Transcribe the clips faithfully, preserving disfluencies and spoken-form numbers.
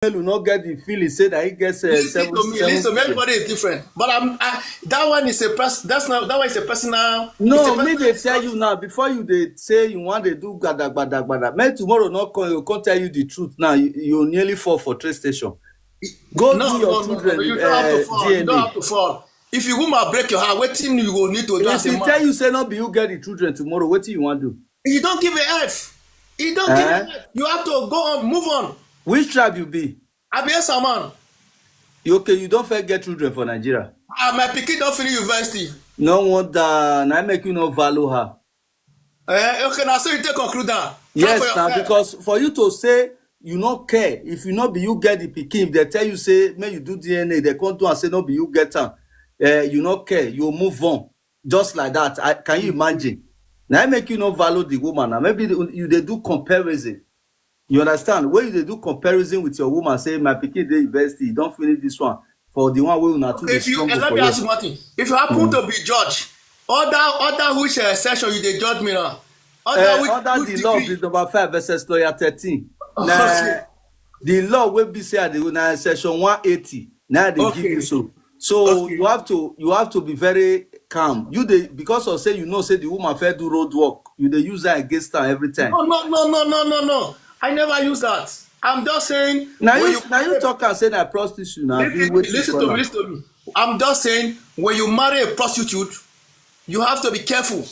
Melu no get the feeling say that he gets uh, Listen seven to me, seven listen to me. children. Everybody is different, but I'm I, that one is a person. That's not that one is a personal. It's a No, me personal dey tell you now. Before you dey say you want to do gbada gbada gbada, man tomorrow no come, you come tell you the truth now. You, you nearly fall for train station. Go No, do your no, no, no. children You don't have to uh, fall. You don't D N A. Have to fall. If you woman break your heart, waiting you will need to do If as a he man. Tell you say no be you get the children tomorrow, what do you want to do? You don't give a F. You don't give Eh? a F. You have to go on, move on. Which tribe you be? I be a man. You okay? You don't fair get children for Nigeria. Ah, my pikin don't finish university. No wonder. Now make you no value her. Eh, okay, now so you take conclude that. Talk Yes, for now yourself. Because for you to say you no care, if you no be you get the pikin, if they tell you say make you do D N A, they come do and say no be you get am. Uh, you no care, you move on just like that. I, can you imagine? Now make you no value the woman. Now maybe you they do comparison. You understand? When you they do comparison with your woman, say my pikin dey university, you don't finish this one for the one way una too Okay, dey if you struggle let for me here. Ask you one thing. If you happen to be judge, other other which uh, section you dey judge me now? Other Uh, which under which the law of degree? Number five versus lawyer thirteen. Now Okay. The law wey be say I dey na section one eighty na I dey give you Okay. So so you Okay. have to you have to be very calm. You dey because of say you know say the woman fit do road work, you dey use her against her every time. No, no, no, no, no, no, no. I never use that. I'm just saying Now when you you now you talk and say na prostitute na be listen, wetin listen call to me, am. Listen to me. I'm just saying when you marry a prostitute, you have to be careful.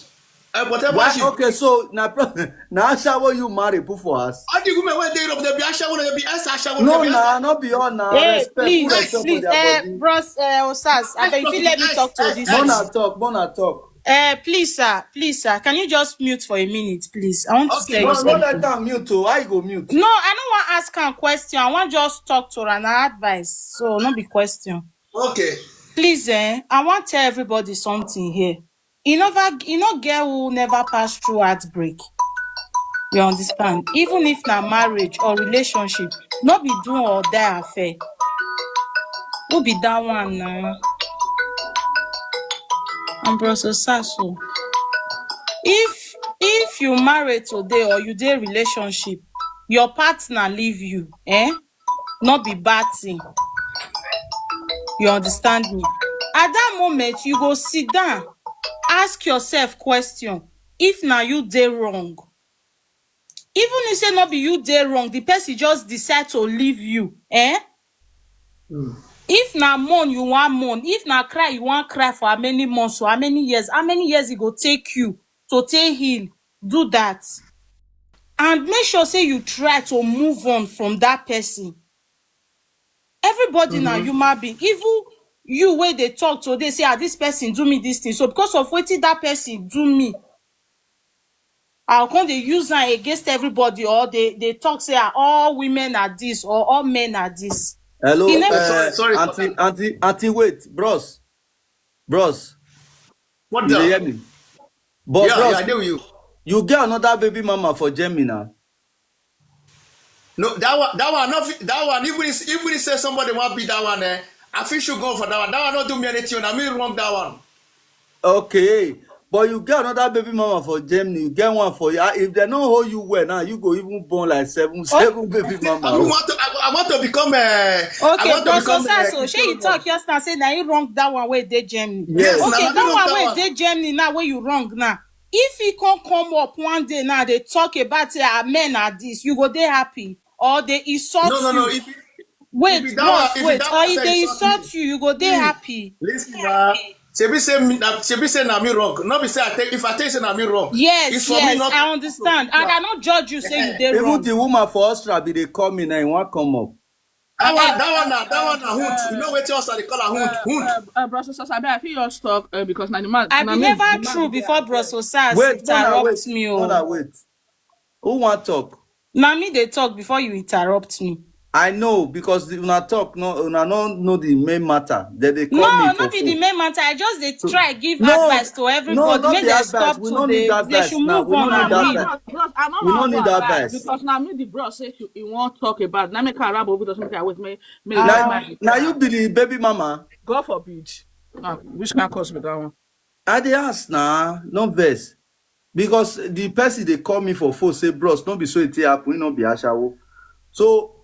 Uh, whatever Why she okay so na pro- na ashawo you marry put for house. All the women wey dey Europe, they be ashawo, they be ex ashawo, No they be na no be all na Hey, respect put please, yourself for please, their uh, body. Bros uh, Osas, I beg if you let me talk to this. Mona talk, Mona talk. Uh, please, sir, please, sir, can you just mute for a minute, please? I want to Okay, tell No, you no something. Let am mute o. How you go mute? No, I don't want to ask a question. I want just talk to an advice. So, not be question. Okay. Please, eh, I want to tell everybody something here. You never, you know, girl who never passed through heartbreak. You understand? Even if na marriage or relationship, not be do or die affair. Who be that one now? And Bros Osaso. If if you marry today or you dey relationship, your partner leave you, eh? Not be bad thing. You understand me? At that moment, you go sit down, ask yourself question. If now you dey wrong, even if say not be you dey wrong, the person just decide to leave you, eh? If na mourn you want mourn, if na cry you want cry for how many months or how many years, how many years it go take you to take heal, do that. And make sure say you try to move on from that person. Everybody mm-hmm. Now human being, even you where they talk today, say, ah, this person do me this thing. So because of what that person do me, I'll come they use that against everybody, or they, they talk say, ah, all women are this, or all men are this. Hello, uh, sorry, sorry, auntie, auntie, auntie, wait, bros, bros. What the? You hear me? But yeah, bros, yeah, I do you. You get another baby mama for Germany now. No, that one, that one, not that one. Even if, even if say somebody want be that one, eh, I feel should go for that one. That one not do me anything. I mean, wrong that one. Okay, but you get another baby mama for Germany. You get one for you. If they don't hold you well now, you go even born like seven, oh, seven baby mama. I want to, I, I want to become a. Okay, but so so, so she you talk just now say now you wrong that one where they Germany. Yes. Okay, that one where they Germany now where you wrong now. If he can't come up one day now, they talk about say, ah, men are this. You go they happy or they insult no, no, you. No, no, if, wait, if bros, wait, or if they insult you, you go they happy. Listen, uh, Shebi say me, na, Shebi say na me wrong. Not be say I take, if I take say na me wrong. Yes, it's for yes, me not I understand. And I not judge you say you dey wrong. Even the woman for Austria be they call me now, you want come up. That one, that one, na, that one, na hood. You know what else they call a hood? Hood. Uh, uh, Bros Osaso, I feel your talk uh, because na the man. I be never true before Bros Osaso interrupt me. Wait, wait. Who want talk? Now me they talk before you interrupt me. I know because the, una talk no una no know the main matter. Then they call no, me not be the main matter. I just they try give no, advice to everybody. No, not make the advice. We don't need advice. They should move on. We don't need advice because now me the bros say you won't talk about. Now me can't rap over the something with me. Now you be the baby mama. God forbid. Now which can cause me that one. I dey ask na no vex because the person dey call me for phone say bros no be so e take happen, e no be ashawo. So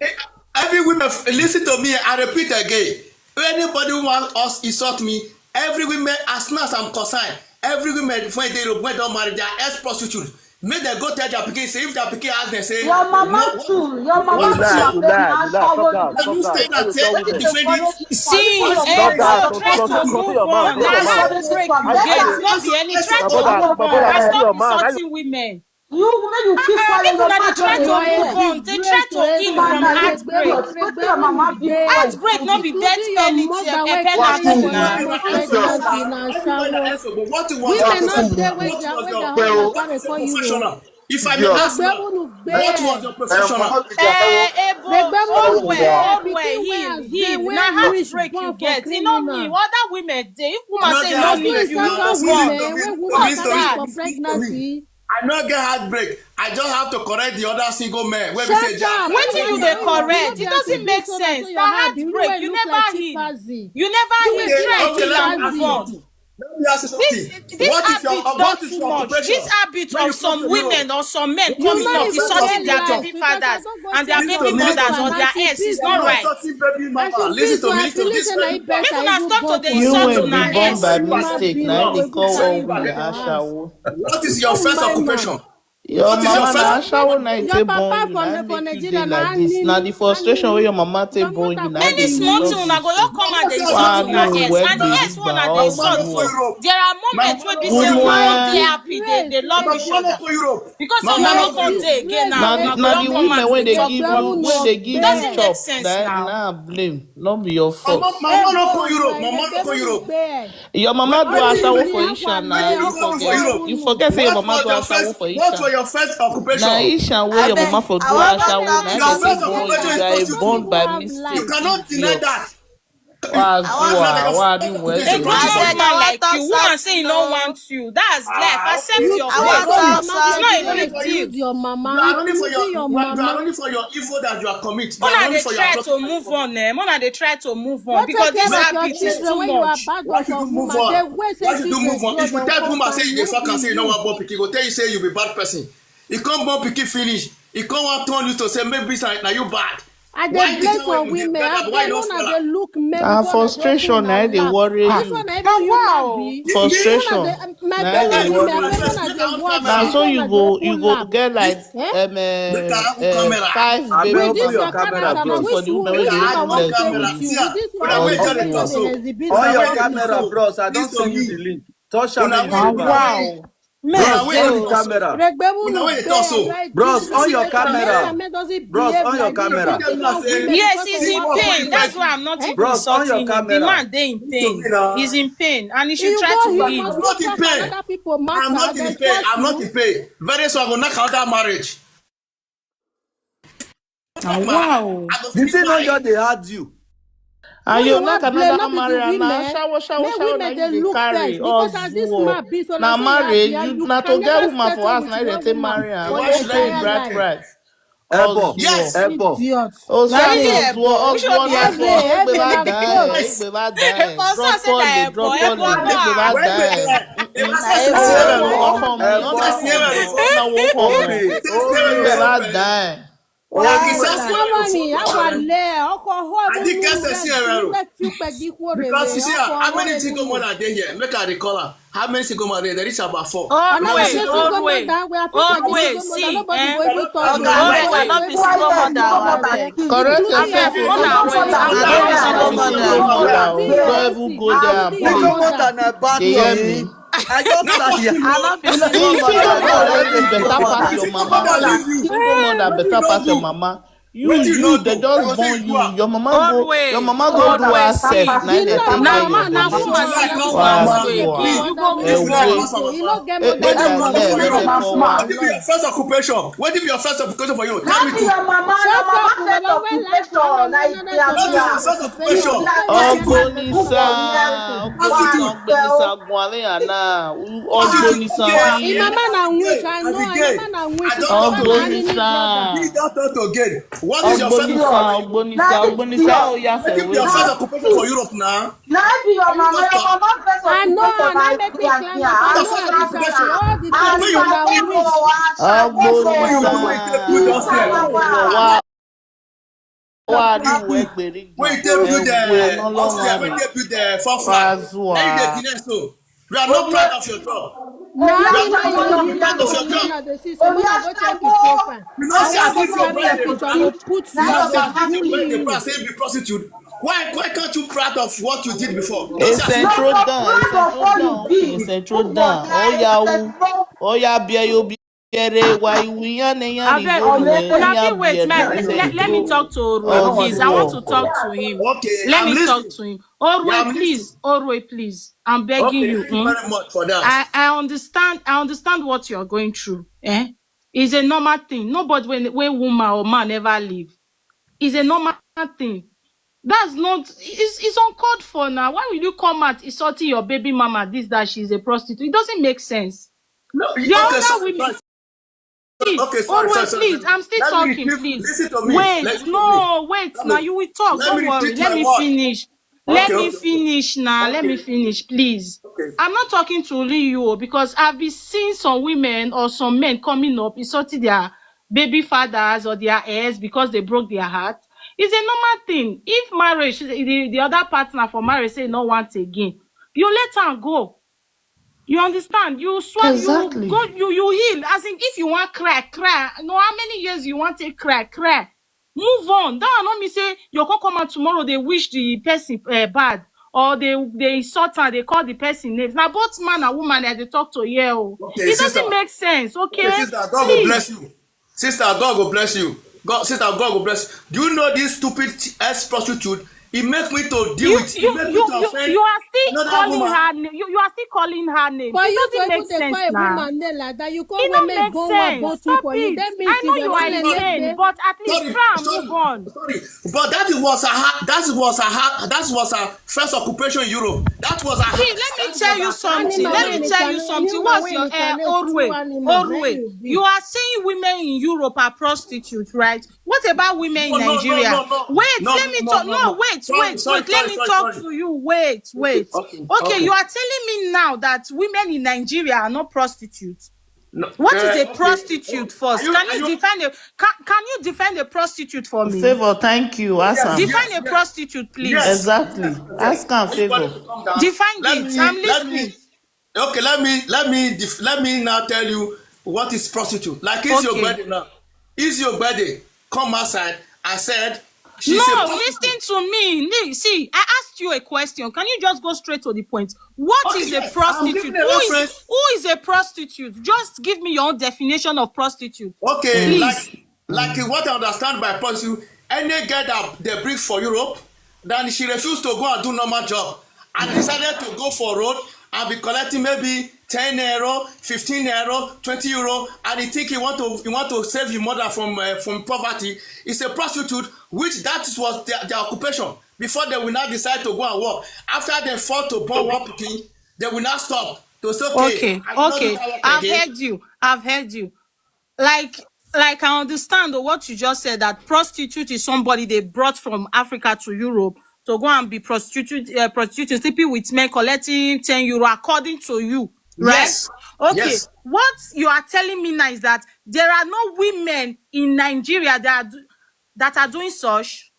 Every woman, listen to me, I repeat again. Anybody who want us insult me, every woman, as far as I'm concerned, every woman when they when don marry, they are ex prostitute. Make them go tell their pikin say if their pikin ask them say, your mama too, your mama too. Are you saying that say you defend it? See, eh, try to move on. That's how break you get. Not be any try to move on. Stop insulting women. You make you keep quiet. People that they try to move on, they try to heal from heartbreak. Heartbreak not be death penalty, a penalty now. But what you want to do? What was your professional? If I may ask, what was your professional? Eh, Ebo, old way, old way, heal, heal. Now heartbreak you get. You know me, other women, they, if woman say no, you, you move on. Pregnancy. I no get heartbreak. I just have to correct the other single men. Where we say, wetin you dey correct? It doesn't make sense. Na heartbreak. You never heal. You never heal. Try heal am before. Let me ask you something. This, this habit don too much. This habit of some women or some men coming up insulting their baby fathers and their baby mothers or their ex is not right. Listen to me. Make una stop to dey insult una ex. By mistake, na they call all women ashawo. What is your first occupation? Your mama na ashawo na e take born you, na make you dey like this. Na the frustration wey your mama take born you, na any small thing una go just come and dey insult una ex, and the ex wey una dey insult so. There are moments wey be say una no dey happy, dey dey love each other because una no come dey again now. Na the women wey dey give you, wey dey give you chop, na blame. No be your fault. Mama no go Europe. Mama no go Europe. Your mama do ashawo for Isha na. You forget. You forget say your mama do ashawo for Isha. What was your first occupation? Na Isha wey your mama for do ashawo. Na your first occupation is prostitute. You cannot deny that. Wazua, wadi west. Like you, woman say you no want you. That's life. Accept your fate. It's not a big deal. You are running for your, you are running for your evil that you are committing. Una dey try to move on, eh? Una dey try to move on because this habit is too much. Why should you move on? Why should you move on? If you tell woman say you dey fuck and say you no wan born pikin, go tell you say you be bad person. You come born pikin finish. You come wan turn you to say maybe na you bad. I dey blame for women. I dey una dey look men. Na frustration na dey worry you. Frustration na dey worry you. Na so you go, you go get like um, uh, five baby mama. Put for the women wey dey look like you. On your camera, bros. I don send you the link. Touch am. Wow. Bros, on the camera. Bros, on your camera. Bros, on your camera. Yes, he's in pain. That's why I'm not even insulting him. The man dey in pain. He's in pain, and he should try to leave. I'm not in pain. I'm not in pain. I'm not in pain. Very soon I go knock out that marriage. Wow. The thing no just dey hard you. And you knock another marriage na shawo shawo shawo na you dey carry us go. Na marriage, you na to get woman for house na you dey take marry am. Why should I bright bright? Ebo. Yes. Ebo. Osayi Ebo. Ogbo na Ebo. Egbe ba da e. Egbe ba da e. Drop all the, drop all the. Egbe ba da e. Because you see, how many single mother dey here? Make I dey call am. How many single mother dey? They reach about four. Always, always, always. See, eh? Always, I no be single mother. Correct yourself. Una wait. I no be single mother. Don't even go there. Single mother na bad thing. Dey hear me? I just start here. I no be single mother. You fit no go already better pass your mama. Single mother better pass your mama. You, you, they just born you. Your mama go, your mama go do her self. Na dey take care of you. Wetin be your first occupation? Wetin be your first occupation for you? Tell me. Your mama, your mama first occupation. Like, wetin be your first occupation? Ogbonisa, Ogbonisa, Gwale Ana, Ogbonisa. Im mama na witch, I know, im mama na witch. Ogbonisa. He don talk again. What is your first occupation? Ogbonisa, Ogbonisa, oh, yes, wetin be your first occupation for Europe now? Na be your mama, your mama first occupation. I know, I no make me climb up. I know, I be all the time. All the time. Ogbonisa. Wow. Why do we bury When you take build the upstairs, when you take build the fourth flat, and you dey deny so. You are not proud of your job. You are not proud of your job. You know, say as if your brother dey proud. You know, say as if your brother dey proud. Say be prostitute. Why, why can't you proud of what you did before? You know, It's say as if intro down. It's intro down. It's intro down. Oh yeah, oh yeah, beer you beer. Why we yan yan Abeg, una fit wait, man. Let, let me talk to Orue, please. I want to talk to him. Okay, Let I'm me listening. Talk to him. Orue, Yeah, I'm please, Orue, please. I'm begging Okay, you. thank you Hmm? very much for that. I, I understand. I understand what you're going through. Eh? It's a normal thing. Nobody, when when woman or man ever leave, it's a normal thing. That's not. It's, it's uncalled for now. Why will you come out insulting your baby mama? This, that she's a prostitute. It doesn't make sense. No, There are okay, other sorry, women. sorry. Please, Okay, sorry, Orue, sorry, sorry. Please, I'm still Let me talking. give- Please, listen to me. Wait, Listen to no, me. wait. Let Now me- you will talk. let Don't me worry. repeat Let my me word. Finish. Okay, Let me okay, okay. Finish now. Let me Okay. Finish, please. Okay. I'm not talking to only you, because I've been seeing some women or some men coming up insulting their baby fathers or their heirs because they broke their heart. It's a normal thing. If marriage, the, the other partner for marriage say no want again, you let her go. You understand? You swallow, Exactly. You go, you you heal. As in, if you want cry, cry. No, how many years you want to cry, cry. Move on. That one not me say you go come out tomorrow. They wish the person uh, bad, or they they insult and they call the person names. Now both man and woman as they talk to here. Oh. Okay, It doesn't sister. Make sense. Okay, Okay, sister, God will Please. Bless you. Sister, God will bless you. God, sister, God will bless. Do you know this stupid ex prostitute? It make me to deal You with. you It make me you to you, offend you are still another calling woman. Her name. You, you are still calling her name. For It you to doesn't even Make dey call Sense a now. Woman name like that, you call It no women Make born one Sense. born two Stop for you. It. That means I know you are in left pain, there. But at least Sorry, try and sorry, Move on. Sorry, but that was a ha- that was a ha- that was a first occupation in Europe. That was a ha- See, let me tell you something. Animal Let me wey tell dey you challenge- something. human What's wey your dey hair? challenge two Orue. animal, Orue. very big. You are saying women in Europe are prostitutes, right? What about women in No, no, no, Nigeria? no, no. Wait, No, let me no, talk. no, No, no. Wait, Sorry, wait, sorry, wait. Let sorry, me sorry, talk sorry. To you. Wait, wait. Okay, Okay, okay. You are telling me now that women in Nigeria are not prostitutes. No, What is uh, a okay. Prostitute first? Are you- Can are you you- define a can, can you define a prostitute for me? Favor, thank you. Ask Yes, him. Define yes, a yes. Prostitute, please. Yes. Exactly. Ask him, Everybody Favor. Calm down. Define Let it. Me, I'm let me, listening. Okay, let me let me def- let me now tell you what is prostitute. Like it's your Okay. Birthday now. It's your Birthday. Come outside. I said she's a No, prostitute. Listen to me. Ni- See, I asked you a question. Can you just go straight to the point? What Okay, is yes, a I'm prostitute? giving a Who is reference. Who is a prostitute? Just give me your own definition of prostitute. Okay, Please. Like like what I understand by prostitute, any girl that they bring for Europe, then she refused to go and do normal job and decided to go for road and be collecting maybe ten euro, fifteen euro, twenty euro, and he think he want to he want to save his mother from uh, from poverty. It's a prostitute, which that was their, their occupation. Before they will now decide to go and work. After they fall to born one pikin, they will now stop. To say, okay, Okay, I will not do okay. That work I've again. Heard you. I've heard you. Like, like I understand what you just said, that prostitute is somebody they brought from Africa to Europe to go and be prostitute, uh, prostituting, sleeping with men, collecting ten euro, according to you, right? Yes. Okay. Yes. What you are telling me now is that there are no women in Nigeria that are, do- that are doing such.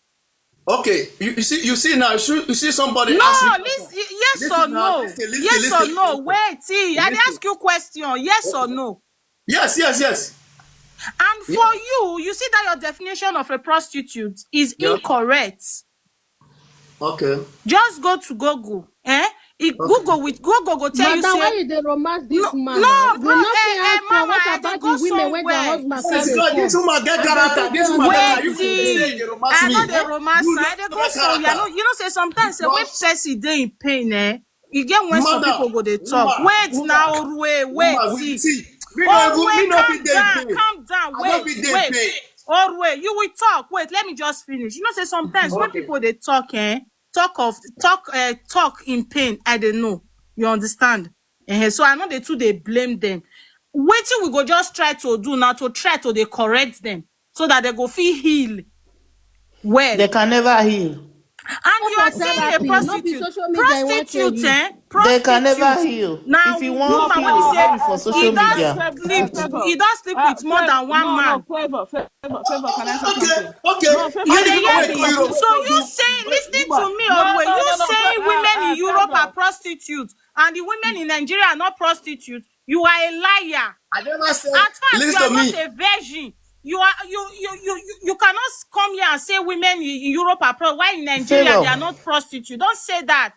Okay, you, you see, you see now, you see, you see somebody No, ask me. Listen, yes Listen or now, no? Listen, listen, Yes listen, or no? Listen. Wait, see, I dey Listen. Ask you question. Yes or no? Yes, yes, yes. And for you, you see that your definition of a prostitute is incorrect. Okay. Just go to Google. Eh? Google with Google go tell you. Madam, say, why you dey romance this man? No, bro, you no fit ask her, what about the women wey their husband come dey come? This woman get character. This woman get character. You fit dey say you dey romance me. I no dey romance. I dey go somewhere. You know say sometimes say when person dey in pain, eh, e get when some people go dey talk. Wait now, Orue, wait. Orue, calm down, calm down. Wait, wait. Orue, you will talk. Wait, let me just finish. You know say sometimes when people dey talk, eh, talk of talk uh, talk in pain, I dey know. You understand? Uh-huh. So I know they too they blame them. Wetin we go just try to do now to try to they correct them so that they go feel heal. Well, they can never heal. And you are saying a prostitute, prostitute, eh? They can never prostitute. Heal. Now, If you want woman heal, when you not say be for he social does media. sleep, he does sleep with more than one No, man. no, favor, favor, favor, can I say Okay, something? okay. No, favor, You dey Anyway, hear go me? Europe. So you say, listen to me, No, Orue. no, You no, no, say favor. Women in Ah, Europe are favor. Prostitutes and the women in Nigeria are not prostitutes. You are a liar. I never said. As far as you Listen are to me. Not a virgin, you are you you you you, you cannot come here and say women in Europe are pro. Why in Nigeria Favor. They are not prostitutes? Don't say that.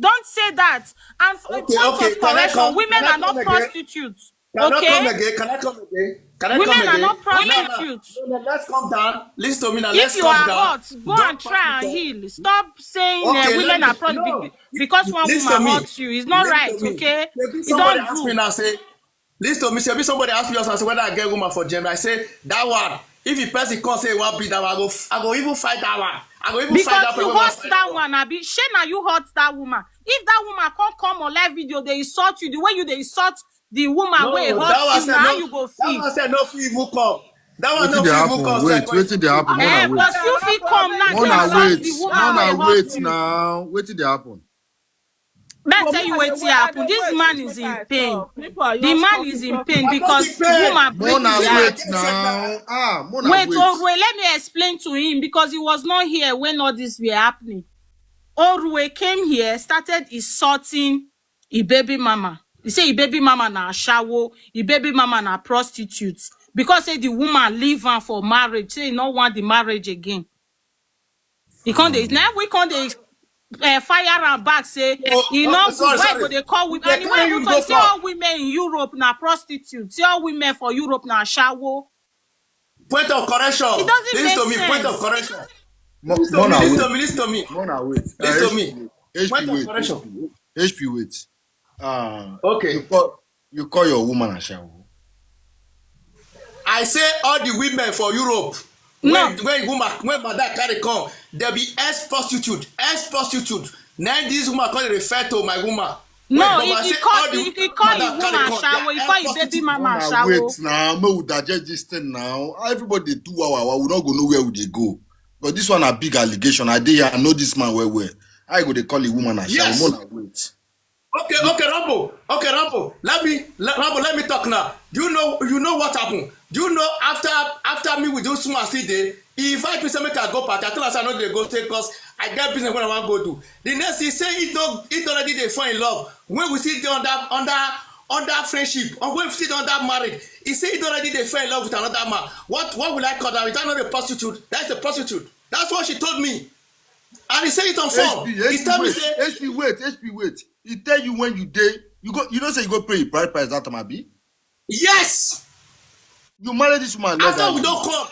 Don't say that. And for Okay, point okay. Of Can I correction, come? Women Can I are not come again? Prostitutes. Can I come Okay. Again? Can I come again? Can I Women come are again? Not No, no, Prostitutes. No, no, let's come down. Listen to me now. If Let's you are come down. Hot, go and try and heal. Stop saying uh, Okay, women let are me, prostitutes no. Be- because one Listen woman to me. Hurts you. It's not Listen Right, to me. Okay? Maybe It somebody don't asked do. Me now. Say, listen to me. Maybe somebody asked me and say whether I get woman for gym. I say that one. If the person come say what be that one, I go, I go even fight that one. I go even fight Because that you person. Hurt that one, Abi. Shey na you hurt that woman. If that woman come come on live video, they insult you the way you they insult the woman. No, wey hurt that one you, say now no, you go feel. That one say no fit even come. That one no fit even come. Wait, wetin dey happen? Eh, but you fit come now. Mona, wait. Mona, wait now. Wetin dey happen? Let me tell you wetin happen. This man is in pain. The man is in pain because woman break his heart. Mona, wait now. Ah, Mona, wait. Orue, let me explain to him because he was not here when all this were happening. Orue came here, started insulting his baby mama. He say his baby mama na ashawo, his baby mama na prostitute. Because say the woman leave am for marriage, say he no want the marriage again. He come dey now we come dey uh, fire am back say e no good. Why go dey call women? And when you talk say all women in Europe na prostitutes, say all women for Europe na ashawo. Point of correction. It doesn't make sense. Point of correction. Listen to me. Listen to me. Listen to me. Point of correction. H P, wait. Uh, okay. You call, you call your woman ashawo. I say all the women for Europe. No. When, when woman, when mother carry come, there be ex prostitute, ex prostitute. Now this woman call refer to my woman. No, he, he call he, he call his woman ashawo. He call his baby mama ashawo. Wait now, me we digest this thing now. Everybody do our, we not go know where we dey go. But this one a big allegation. I dey here, I know this man well well. I go dey call a woman ashawo. Yes. Mona, wait. Okay, okay, Rambo. Okay, Rambo. Let me, let, Rambo. Let me talk now. Do you know? You know what happened? Do you know after after me with those woman still dey? He invite me say make I go party. I tell am say I no dey go take cause I get business when I wan go do. The next thing say he don he already dey fall in love. When we still dey under under under friendship or when we still dey under marriage, he say he already dey fall in love with another man. What what will I call that? Is that not a prostitute? That's a prostitute. That's what she told me. And he say it on phone. He tell me say H P, wait, H P, wait. He tell you when you dey, you go, you know say you go pay your bride price that time, Abi? Yes. You marry this woman. After we don't come.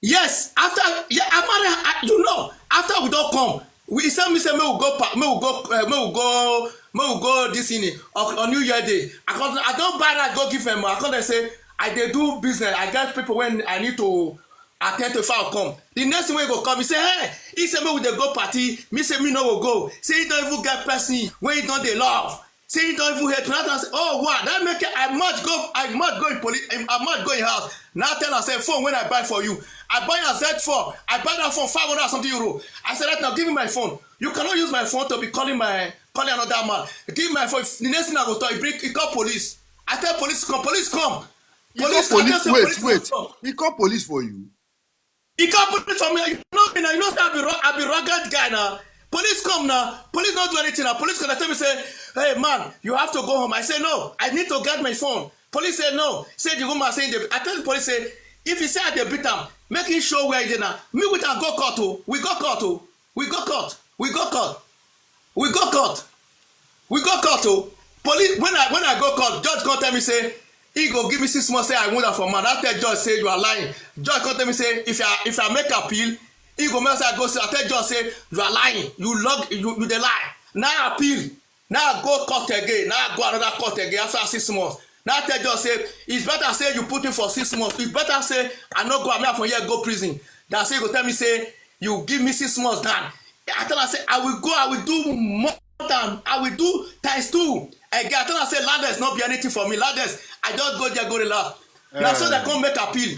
Yes, after yeah, I marry her. I, you know, after we don't come, we tell me say me we go pa, me we go, uh, me we go, me we go this in on, on New Year day. I come, I don't buy that go give him. I come and say I dey do business. I get people when I need to attend to foul come. The next thing wey go come, he say, hey, he say me we dey go party. Me say me no go go. Say he don't even get person when he don't dey love. Say he don't even hate. Now I say, oh wow, that make it, I must go. I must go in police. I must go in house. Now tell her say phone when I buy for you. I buy a Z four. I buy that phone five hundred something euro. I said that now give me my phone. You cannot use my phone to be calling my calling another man. Give me my phone. The next thing I go talk, he bring he call police. I tell police come. Police come. Police come. Wait, wait. He call police for you. He call police for me. You know me now. You know say I be I be rugged guy now. Police come now. Police not do anything now. Police come and tell me say, hey man, you have to go home. I say no. I need to get my phone. Police say no. Say the woman say the, I tell the police say if he say I dey beat am, make him show where he dey now. Me with am go court o. We go court o. We go court. We go court. We go court. We go court o. Police when I when I go court, judge come tell me say he go give me six months say I wound am for man. I tell judge say you are lying. Judge come tell me say if I if I make appeal, he go make say I go say I tell judge say you are lying. You log you you dey lie. Now I appeal. Now I go court again. Now I go another court again after six months. Now I tell judge say it's better say you put me for six months. It's better say I no go I'm for here go prison. Than say you go tell me say you give me six months down. I tell her say I will go, I will do more than I will do times two. Again, I tell her say Lades not be anything for me. Lades, I just go there, go relax. Now so they come make appeal.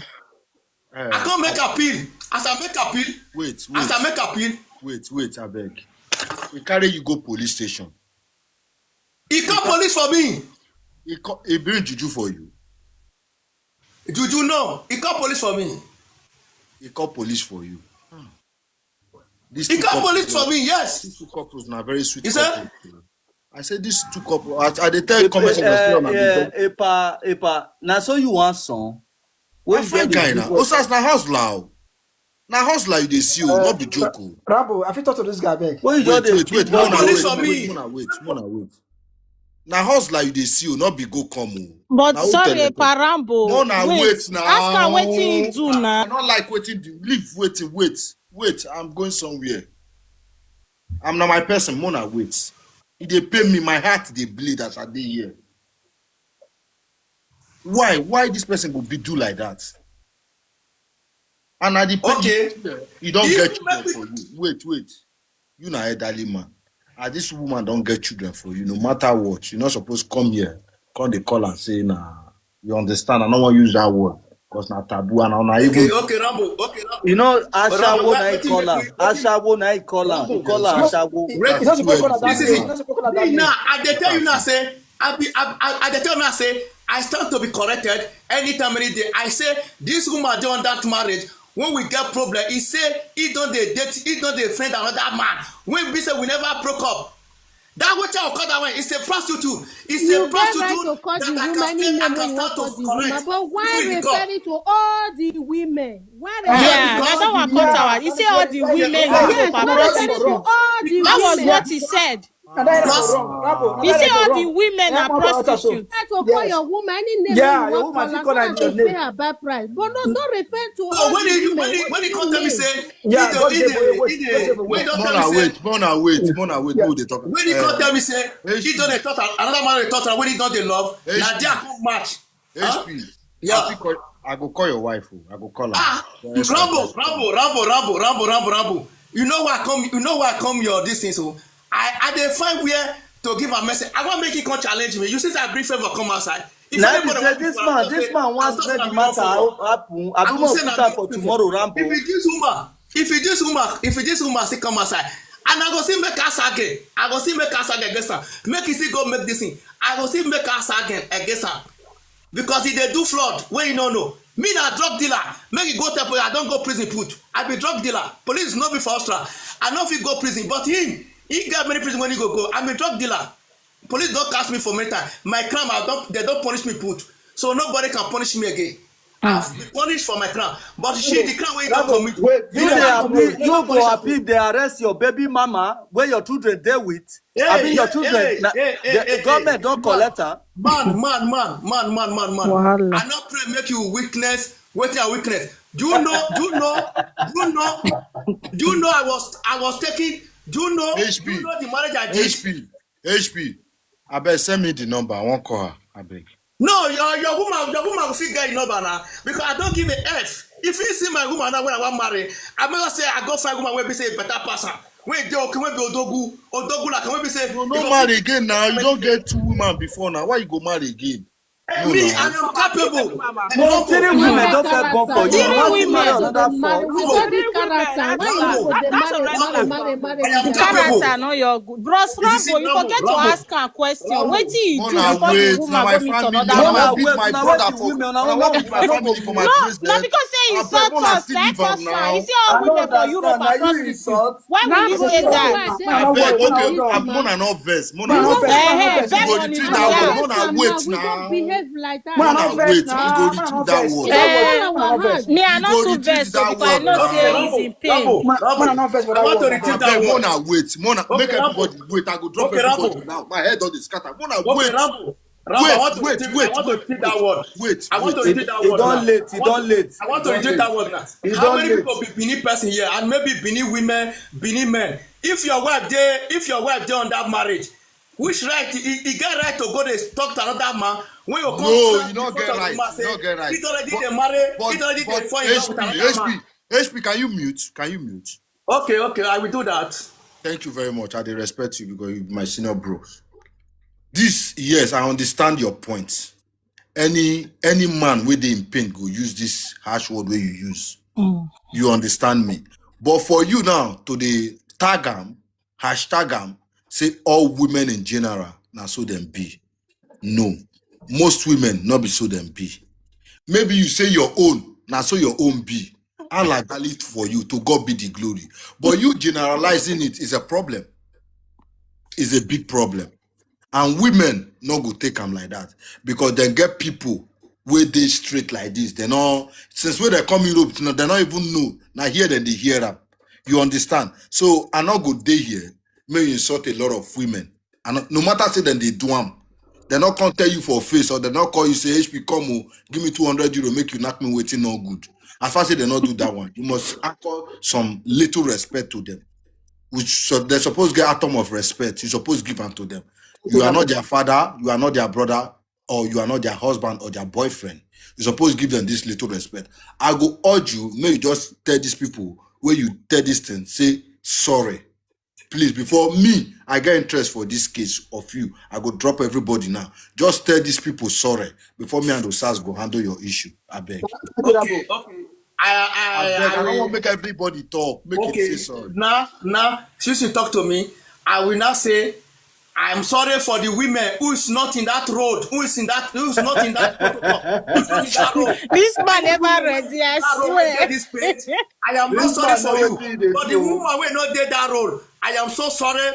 I come make appeal. As I make appeal, wait, wait. As I make appeal, wait, wait, I beg. We carry you go police station. He call police for me. He, call, he bring juju for you. Juju, no. He call police for me. He call police for you. These He two call police couples, for me, yes. these two couples na very sweet You say? Couple. I said these two couples. I, I dey tell comment on the Eh, show na eh, Epa, Epa, na so you want son? My friend guy na Osas na hustler o. Na hustler you dey see o, not be joke o. Rambo, I fit talk to this guy, beg. When you Wait, just dey wait, wait, pick more na Police wait, for me. more na wait, more na wait. Na hustler you dey see o, not be go come o. But Na who sorry, tell you? Epa Rambo. More na Wait, wait na. ask am wetin he do I na. don't like wetin do. Leave waiting, wait, wait. I'm going somewhere. I'm not my person. More na wait. E dey pain me. My heart dey bleed as I dey here. Why? Why this person go be do like that? And I dey pain Okay. You don't If get you make children for you. Wait, wait. You na elderly man. And this woman don't get children for you. No matter what, you're not supposed to come here. Come dey call and say na. You understand? I don't want to use that word because na taboo and na Okay, even. Okay, Rambo. Okay, Rambo. You know, Rambo, Ashawo what- na he wetin call make am. me- wetin- Ashawo na he call am. He call am Ashawo. Wait, It's not supposed to call that this is name. it. It's not supposed to call that Me name. Now, I dey tell you now, say, I be, I, I, I dey tell you now, say, I stand to be corrected anytime, any day. I say, this woman dey on that marriage. When we get problem, he say he don't dey date, he don't dey friend another man. When we say we never broke up. That what I call that one is a prostitute. It's a You get right prostitute to call that the I woman can name stay, I when can you stand call to the woman, correct. but why Free the call. Referring to all the women? Why Yeah, referring I to don't all want the cut women? our. You say all the women Yeah, are yeah, proper yeah, prostitutes. All the That was women. What he said. And that is Because- wrong. Rambo, He that say is all wrong. The women Yeah, are Rambo, also. Prostitutes. Try to call Yes. Your woman any name Yeah, wey your you woman want fit call call am. her So your you name. Pay her bride, but no, don't refer to Oh, all when the he when women. he What When he do you come tell me mean? Say, Yeah, he dey don't he dey dey wait, wait, he dey wait, wait, when he wait. don More tell na me wait, say more na wait, more na wait. Yeah. Who dey talk? When he Eh, come tell me say, he H P. Don dey talk, another man dey talk, and when he don dey love, na H P. There come match. Huh? H P. Yeah. I fit call, I go call your wife o. I go call her. Ah, Yes, Rambo, yes. Rambo, Rambo, Rambo, Rambo, Rambo, Rambo. You know why I come? You know why I come your this thing? So I I dey find where to give a message. I want make you come challenge me. You see, I bring favor come outside. If Now anybody you say want this to man, talk, this say, man wants talk make na the me matter open. happen. I Abi go mo say put na am me for open. Tomorrow, Rambo. If it this woman, if it this woman, if it this woman still come outside, and I go see make us again. I go see make us again against her. Make he still go make this thing. I go see make us again against her. Because he dey do fraud wey he no know. Me na drug dealer. Make he go tell police. I don go prison put. I be drug dealer. Police no be for Austria. I no fit go prison, but him, he get many prison when he go go. I'm a drug dealer. Police don catch me for many times. My crime, I don, they don punish me put. So nobody can punish me again. I've been punished for my crime. But she, the crime wey he don commit, Wait, You wait, dey wait, appeal, wait. You go appeal. They arrest your baby mama where your children dey with. Hey, Abi your hey, children, hey, na, hey, hey, the hey, hey, government don man, collect am. Man, man, man, man, man, man, man, man. Wahala. I no pray make you weakness. Wetin I weakness? Do you know? Do you know? Do you know? Do you know? I was, I was taking. Do you know? H P. Do you know the marriage I did? H P. H P. I beg send me the number. I won't call her. I beg. No, your your woman, your woman will fit get your number now because I don't give a f. If you see my woman now when I want marry, I may say I go find woman wey be say better person. Wey dey okay, wey be odogu, odogu like wey be say You no marry again now. You don't get two women before now. Why you go marry again? Me, I am capable. No, three women don first born for you. You want to marry another four? With all this character, why you no go dey marry, marry, marry, marry? I am The capable. Character no your good. Bros Rambo, you forget to ask am question. Wetin he do before the woman go meet another Una man? Wait, na my family. Una wan beat my brother for. Una wan beat my family for my No, president. Na because say he insult us, na cause am. He say all women for Europe are prostitutes. Why will you say that? I beg, okay, I'm Mona no vex. Mona no vex. Eh, You go retrieve that word. Mona wait now. Behave like that. Mona wait. You go retrieve that word. Me, I not too vex because I know say he's in pain. Mona no vex for that. I want to retrieve that Abeg, word. Mona wait. Mona, Okay, make everybody Rambo. Wait. I go drop Okay, everybody Rambo. Now. My head don dey scatter. Mona Okay, wait. Rambo. Rambo, I Wait, want to wait, retrieve, wait, I want to wait, retrieve that word. Wait. I want to Wait. retrieve that It word. don Now. late. It don late. I want to retrieve that word now. It How don many late. People be Benin person here, and maybe Benin women, Benin men? If your wife dey, if your wife dey on that marriage, which right he, he get right to go dey talk to another man when you come No, stand you no in front get of the right. Man You no say get right. He already But- dey marry. But, He already but dey fall in love with H P, another H P, man. H P, can you mute? Can you mute? Okay, okay, I will do that. Thank you very much. I dey respect you because you be my senior bro. This, yes, I understand your point. Any any man wey dey in pain go use this harsh word wey you use. You understand me? But for you now to dey tag am, hashtag am, say all women in general, na so dem be. No. Most women no be so dem be. Maybe you say your own, na so your own be. Allah got it for you, to God be the glory. But you generalizing it is a problem. Is a big problem. And women no go take am like that, because dem get people wey dey straight like this. Dem no, since wey dem come Europe, dem no even know. Na here dem dey hear am. You understand? So I no go dey here make you insult a lot of women. And no matter say dem dey do am, dem no come tell you for face, or dem no call you say, "H P, come o, give me two hundred euro, make you knack me wetin no good." As far say dem no do that one, you must anchor some little respect to them. Which, so dem suppose get atom of respect. You suppose give am to them. You are not their father, you are not their brother, or you are not their husband or their boyfriend. You suppose give them this little respect. I go urge you, may you just tell these people where you tell this thing, say sorry. Please, before me, I get interest for this case of you. I go drop everybody now. Just tell these people sorry before me and Osas go handle your issue. I beg. Okay, okay. I, I, I beg. I, I don't will, want to make everybody talk. Make okay. It say sorry. Now, now, since you talk to me, I will now say, I'm sorry for the women who is not in that road, who is in that, who is not in that protocol, who is not in that road. This man never ready, I That road wey dey swear. This place. I am not This sorry man for no you, wetin dey but the do. Woman wey no dey that road, I am so sorry,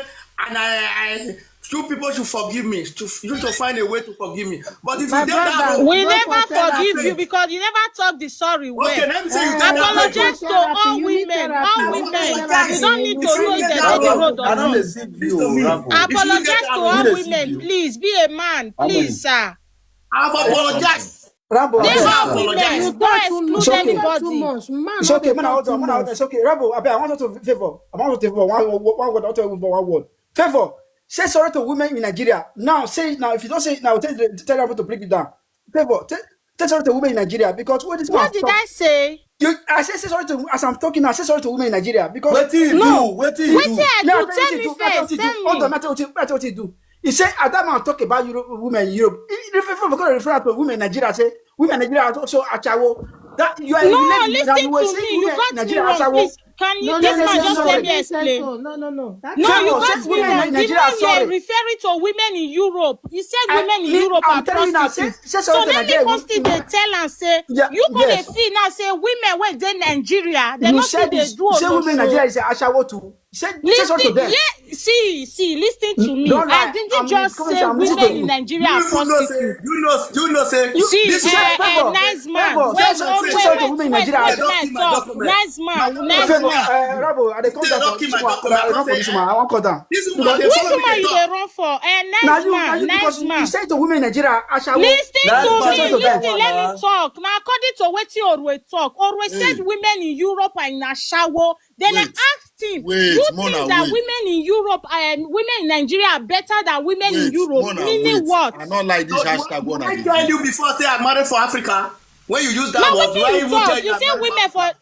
and I, I, you people should forgive me. To, you should find a way to forgive me. But if My you dey that brother, road, We go never for therapy. Forgive you because you never talk the sorry Okay, well. let me say you get that Go road. Apologize for to all therapy. You need women, therapy. all Go women. for You therapy. don't need to Go know for if they therapy. dey the road I or don't not. dey see you, Listen to me. Rambo. If you get Apologize that to road, all You dey see women, you. Please be a man, How many? please, sir. I have Let's apologized. talk. Rambo, They They let's say talk. apologize. Yes, don't exclude Too much, anybody. too much. Man, It's no okay, dey man. I talk want to, too man, I want much. It's okay. Rambo, I beg, I want to favor. I want to favor. One, one, one, one, one, one word. Favor. Say sorry to women in Nigeria. Now, say it now. If you don't say it now, tell, tell Rambo to break it down. Favor. Tell, tell sorry to women in Nigeria, because what this man What did talk, I say? you, I say, say sorry to, as I'm talking now, say sorry to women in Nigeria, because Wetin you do? No. Wetin you Wetin do? I No, do? that's Tell what me you do. That's first. What you Tell do. Hold on, me. that's what you, that's what you do. He said, Adam and talk about Europe, women in Europe. He refer, refer, refer, refer to women in Nigeria. Say, women in Nigeria are also ashawo. That you are No, you lady, that listen you were to saying me. You women in got me Nigeria are wrong. ashawo. Please, can you, No, no, this no, man, no, just no, let no, me no, explain. no, no, no, no. That's No, not you Favor, got say me women wrong. in The Nigeria are man you are sorry. Referring to women in Europe. He said I women in mean, Europe I'm are telling you now, say, prostitutes. say So sorry to let me Nigeria. come still dey tell and say, Yeah, you go dey yes. feel now say women wey dey Nigeria, they You no still said dey this. Do Say women in olosho. Nigeria is ashawo too. Say, say sorry to Listen, them. yeah, see, see, listen to me. Don't I lie. Didn't I'm just coming Say to, I'm women listening to in you. Nigeria You are even know say, prostitutes. you know, you know say, See, this is uh, why uh, nice man. Favor, Wait, say, oh, say wait, sorry to wait, women in wait, Nigeria. wait, They don't my kill my talk. document. Nice man, My nice Favor, man. uh, Rambo, I dey come They down don't for kill my this one. document. I I don't say, this one. I want cut down. This is Because what they Which follow woman me you talk. Dey run for? Eh, Now nice you, now man, you, nice because you man. Say to women in Nigeria, ashawo. Listen That's to what me, I Listen to listen, them. Let me talk. Now, according to what Orwe talk, Orwe said Hey. Women in Europe are in ashawo. Then I Wait. Asked him, Wait, you Mona, think that wait. Women in Europe, um, women in Nigeria are better than women in Wait, Europe? Mona, Meaning wait. What? I don't like this So, hashtag what, one I that tell they do. You before say I married for Africa. When you use that Now, word, what do why you you even talk? tell You you I say married for women for Africa?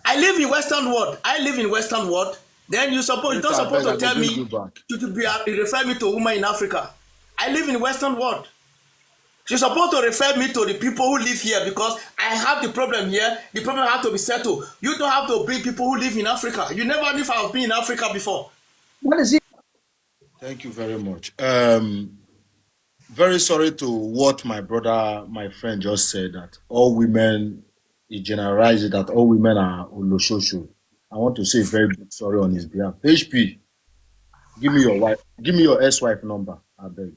I live in Western world. I live in Western world. Then you suppose you don't Later, supposed beg, to I go tell bring me you back. to, to be uh, refer me to woman in Africa. I live in Western world. You're supposed to refer me to the people who live here because I have the problem here. The problem have to be settled. You don't have to bring people who live in Africa. You never knew if I've been in Africa before. What is it? Thank you very much. Um, very sorry to what my brother, my friend just said, that all women, he generalized it that all women are olosho. I want to say a very big sorry on his behalf. H P, give me your wife, give me your ex-wife number, I beg.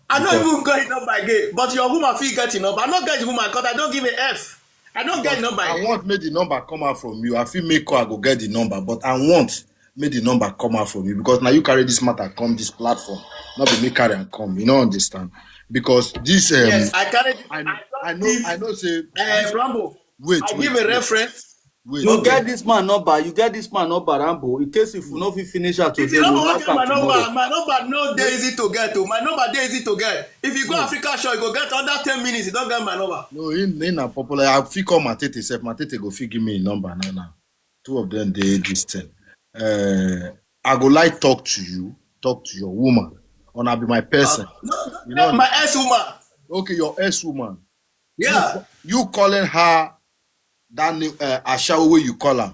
I don't Because even get your number again, but your woman fit get your number. I don't get the woman because I don't give a F. I don't get the number I again. Want make the number come out from you. I feel make call, I go get the number, but I want make the number come out from you because now you carry this matter come this platform, not be me carry and come. You don't understand because this. Um, Yes, I carry. I, I I don't know. give. I know. Say Uh, Rambo. Wait, I wait, give a wait. Reference. Wait, You wait. Get this man number. You get this man number, Rambo. In case if you no fit finish out If today, you we don't will want knock get my am number, tomorrow. My number no dey easy to get. Oh, my number dey easy to get. If you go No. Africa show, you go get under ten minutes. You don't get my number. No, in in a popular. I fit call Matete sef. Matete go fit give me a number now. Now, two of them dey this thing. Uh, I go like talk to you, talk to your woman, and I be my person. No, You know, my ex woman. Okay, your ex woman. Yeah. You calling her that name, uh, ashawo wey you call her.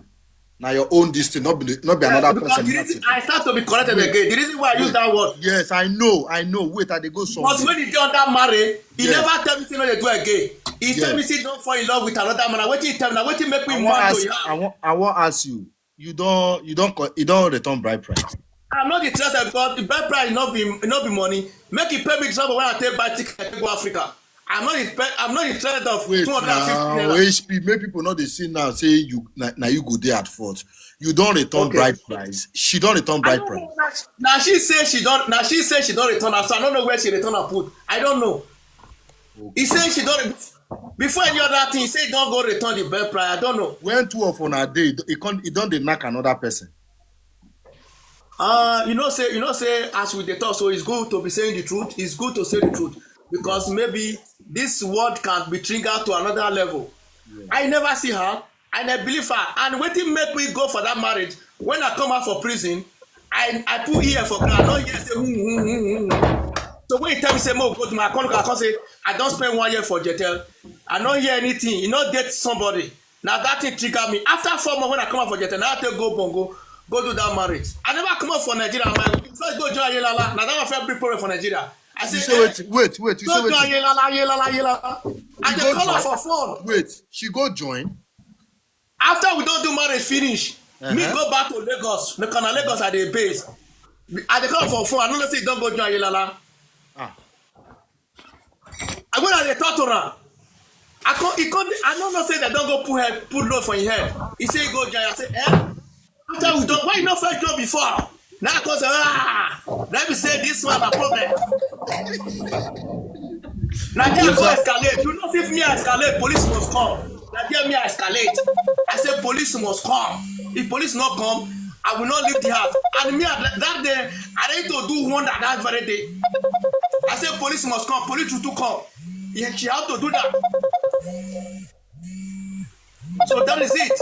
Na your own this thing, not be, not be Yes, another because person the that reason thing. I start to be corrected again. The reason why I use that word, Yes, I know, I know. Wait, I dey go because somewhere. When he dey under marriage, he Yes. never tell me say no dey do again. He tell me Yes. say don't fall in love with another man. Na wetin he tell me? Na wetin make me I wan mad to ask, him? I wan, I wan ask you. You don, you don, co- you don return bride price. I'm not interested because the bride price no be, no be money. Make he pay me trouble when I take buy ticket to go Africa. I'm not in-, I'm not interested of Wait two hundred and fifty now, naira. H P. Make people know they see now. Say you na, na you go there at first. You don return Okay. Bride price. She don return I bride don't price. know. Now she, now she say she don't. Now she say she don't return her. So I don't know where she return her put. I don't know. He say she don't. Before any other thing, he say don't go return the bride price. I don't know. When two of una dey, e come, e don dey knack another person. Uh, you know say, you know say as we dey talk, so it's good to be saying the truth. It's good to say the truth because maybe this word can be triggered to another level. I never see her, and I believe her. And wetin make me go for that marriage, when I come out for prison, I, I put ear for ground. I no hear say hmm, hmm, hmm, hmm, hmm. So when he tell me say mo go to my account, I come say I don spend one year for Jetel. I no hear anything. You no date somebody. Now that thing trigger me. After four months when I come out for Jetel, now I take go Bongo, go do that marriage. I never come out for Nigeria. I'm like, first go join Ayelala. Now that my first big problem for Nigeria. I You say, say eh, wait, wait, wait. You say go join wait. Ayelala, Ayelala, Ayelala. I You dey go call her join. for phone. Wait, she go join. After we don do marriage finish, me Uh-huh. go back to Lagos. Make na Lagos I dey base. I dey call for phone. I no know say you don go join Ayelala. Ah. I go there dey talk to am. I come, he come, I no know say dem don go put head, put load for him head. He say he go join. I say, eh? After we don, why you no first join before? Now I come say, ah, let me say this one na problem. Now there go escalate. You know if me I escalate, police must come. Now there me I escalate. I say police must come. If police not come, I will not leave the house. And me I, that day, I need to do one that, that very day. I say police must come. Police to come. Yeah, she have to do that. So that is it.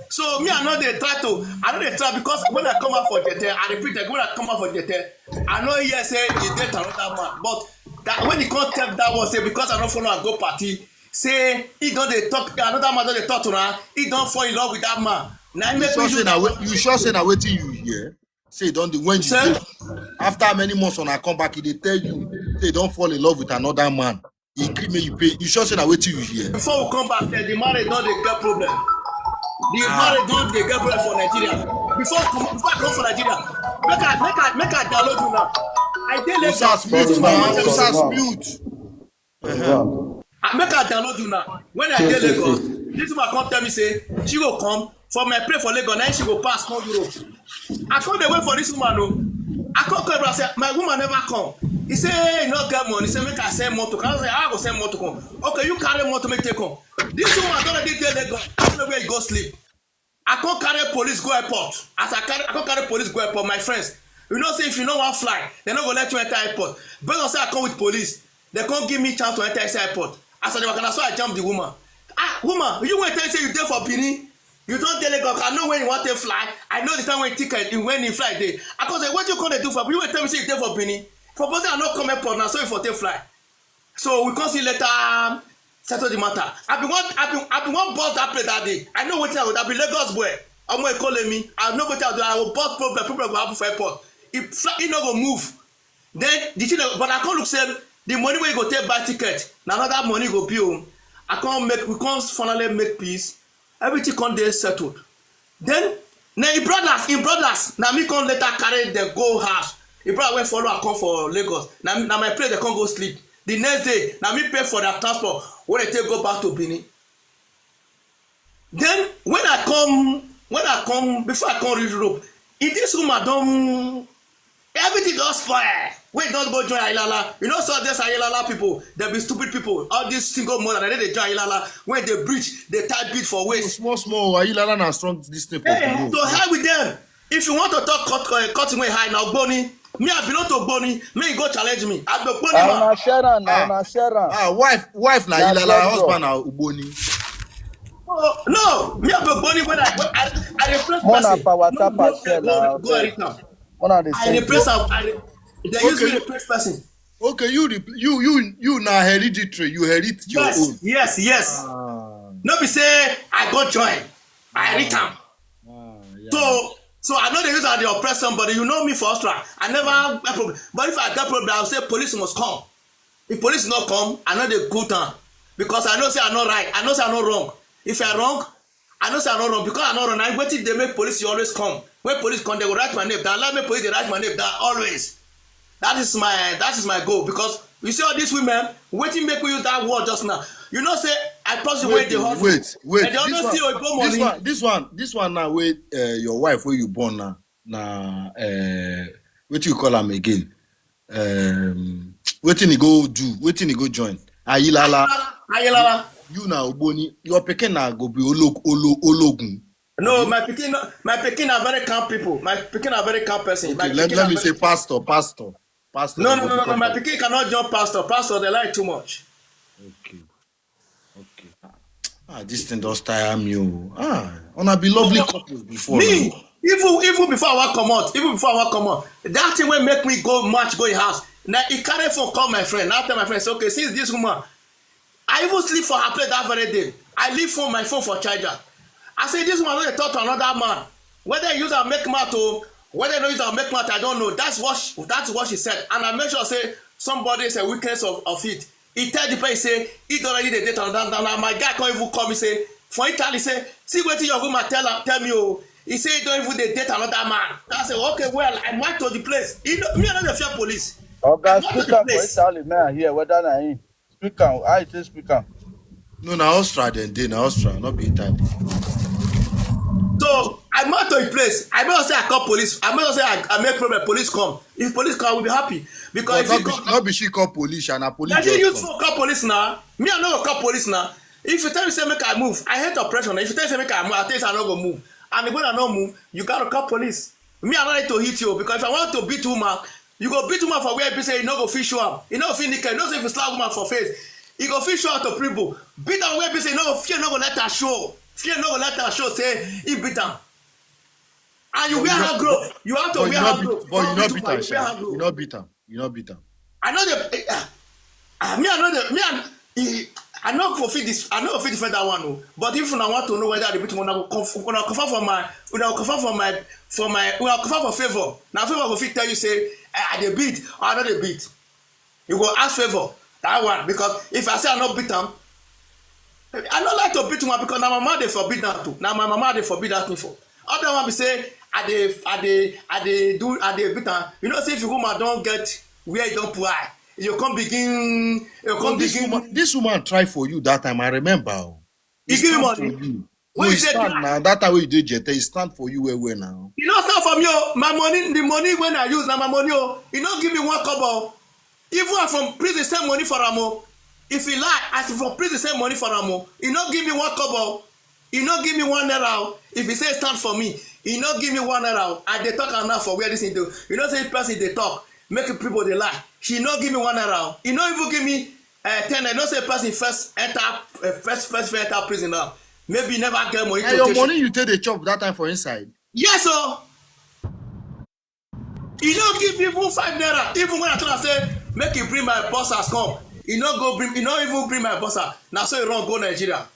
So me I no dey try to, I no dey try because when I come out for Jetel, I repeat again, when I come out for Jetel, I no hear say he date another man. But that when he come tell that one say because I no follow am go party, say he don dey talk, another man don dey talk to her, he don fall in love with that man. Now he You make sure me say do na that wait, one. You sure say na wetin you hear? Say don dey when you Sir? Go after many months when I come back, he dey tell you say don fall in love with another man. He gree make you pay. You sure say na wetin you hear? Before we come back, eh, the marriage don dey get problem. The Ah. Marriage don dey get problem for Nigeria. Before I come, before I come for Nigeria, make I, make I, make I download you now. I dey Lagos. Usas mute Sorry, now. man, sorry, Usas man. Mute. Sorry, man. I make I download you now. When I Yes, dey yes, Lagos, yes. This woman come tell me say she go come for my place for Lagos. Now she go pass come Europe. I come dey wait for this woman o. I come call her say my woman never come. He say he no get money. He say make I send motor. I say how I go send motor come? Okay, you carry motor make take come. This woman don already dey Lagos. I don't know where he go sleep. I come carry police go airport. As I carry, I come carry police go airport. My friends, you know say if you no wan fly, dem no go let you enter airport. Based on say I come with police, dem come give me chance to enter inside airport. As I dey waka, na so I jam the woman. Ah, woman, you wey tell me say you dey for Benin, you don dey Lagos. I know when you wan take fly. I know the time when ticket, when you fly dey. I come say, wetin you come dey do for? You wey tell me say you dey for Benin. For person I no come airport, na so you for take fly. So we come see later settle the matter. I been wan, I been, I been wan burst that place that day. I know wetin I go do. I be Lagos boy. Omo Ekolemi. I know wetin I go do. I go burst problem. Problem go happen for airport. If fly, e no go move. Then the thing, but I come look say the money wey you go take buy ticket, na another money go be o. I come make, we come finally make peace. Everything come dey settled. Then na him brothers, him brothers, na me come later carry dem go house. Him brother wey follow am come for Lagos. Na, na my place dem come go sleep. The next day, na me pay for their transport wey dem take go back to Benin. Then when I come, when I come, before I come reach Europe, if this woman don, everything don spoil. Wey don go join Ayelala. You know, so this Ayelala people, dem be stupid people. All these single mother, dem dey join Ayelala. When they breach, they tie bead for waist. Small, small. Ayelala na strong this thing for Hey, Benin. to hell with them. If you want to talk cut, uh, cutting way high now, Ogboni. Me, I belong to Ogboni. Me, you go challenge me. I be Ogboni Ah, man. una share am na, Ah, una share am. Ah, wife, wife na Yeah, Ayelala, her sure, sure. Husband na Ogboni. Oh, no, me, I be Ogboni when I, when I, I replace More na person. Power No, Tap go, and share go, na. go, go, Eric now. More na the I same replace thing. am. I re-, they use me Okay. replace person. Okay, you, repl- you, you, you na hereditary. You herit your Yes, own. Yes, yes. Ah. No be say I go join. I read am. So, so I know they use how they oppress somebody. You know me for Austria. I never have problem. But if I get problem, I'll say police must come. If police not come, I know they go down. Because I know say I not right. I know say I not wrong. If I wrong, I know say I not wrong. Because I not wrong. I waiting they make police you always come. When police come, they will write my name down. Let me police they write my name down always. That is my that is my goal. Because you see all these women, waiting make me use that word just now. You know, say I pass the way Wait, they oh, hustle. wait, wait. And they This always one, see Oyibo this money. one, this one, this one now. Wait, uh, your wife where you born now? Now, uh, what you call him again? Um, waiting he go do, waiting he go join. Ayilala, Ayilala. You now Ogboni, your pikin now go be Olog Olo Ologun. No, my pikin, no- my pikin are very calm people. My pikin are very calm person. My Okay, let, pikin let are me very say pastor, pastor, pastor. No, You no, go no, no, no. become My pastor. Pikin cannot join pastor. Pastor, they lie too much. Okay, okay. Ah, this thing does tire me. Oh. Ah, on I be lovely couples before. Me, Now. Even even before I want come out, even before I want come out, that thing will make me go match go in house. Now he carry phone call my friend. Now tell my friend, say, okay, since this woman, I even sleep for her place that very day. I leave phone my phone for charger. I say this woman will talk to another man. Whether he use her make mouth or whether he no use her make mouth, I don't know. That's what she, that's what she said. And I make sure say somebody is a witness of, of it. He tell the person say he don't already dey date another. Now my guy can't even call me say for Italy say see what your woman tell her tell me oh. He say he don't even dey date another man. I say okay well I went to the place. He no, me I no dey fear police. Oga, I went to speak the am for place. Italy, may I hear whether na him. Speak am, how you take speak am? No, na Austria then dey na Austria, not be Italy. So I went to a place. I may not say I call police. I may not say I, I make problem. Police come. If police come, I will be happy because But if not you be, call, not be she call police and a police na she just use come. Phone call police now. Me I no go call police now. If you tell me say make I move, I hate oppression. If you tell me say make I move, I tell you say I no go move. And when I no move, you gotta call police. Me I no like to hit you because if I want to beat woman, you go beat woman for where be say you no go fit show am. You no fit nickel. You know say if you slap woman for face, you go fit show am to people. Beat am where be say you no go fear no go let her show. Fear no go let her show say he beat am. And you But wear you her not, glove. You have to but you wear not her beat, glove. but you Don't not beat beat woman. am, You wear sha. her You glove. not beat am. You not beat am. I know the. Ah, me I know the. Me I. He, I know go fit this. I know go fit defend that one. Oh. But if una want to know whether I dey beat una go conf, una confirm for my una confirm for my for my una confirm for favor. Now favor go fit tell you say I, I dey beat or I no dey beat. You go ask favor that one because if I say I no beat am, I no like to beat one because na my mama dey forbid that too. Na my mama dey forbid that thing for. Other one be say I dey I dey I dey do I dey beat am. You know say if you woman don get where you don put eye, you come begin you No, come this begin. Woman, this woman try for you that time. I remember. Oh. He He give me stand for money. You. No, When he you say stand now. That time when you did Jete, he stand for you well well now. You no stand for me oh. My money, the money when I use na my money oh. You no give me one kobo. Even I from prison send money for am oh. If he lie, I say from prison send money for am oh. You no give me one kobo. You no give me one naira oh. If he say stand for me, you no give me one naira oh. I dey talk am now for where this thing do. You know say person dey talk, make people dey lie. She no give me one naira oh. You no even give me uh, ten. I know say person first enter uh, first first first enter prison now. Maybe you never get money And to your take. Money you take the chop that time for inside. Yes oh. You no give me even five naira. Even when I tell am say make you bring my boss as come, you no go bring. You no even bring my boss as. Na so you run go Nigeria.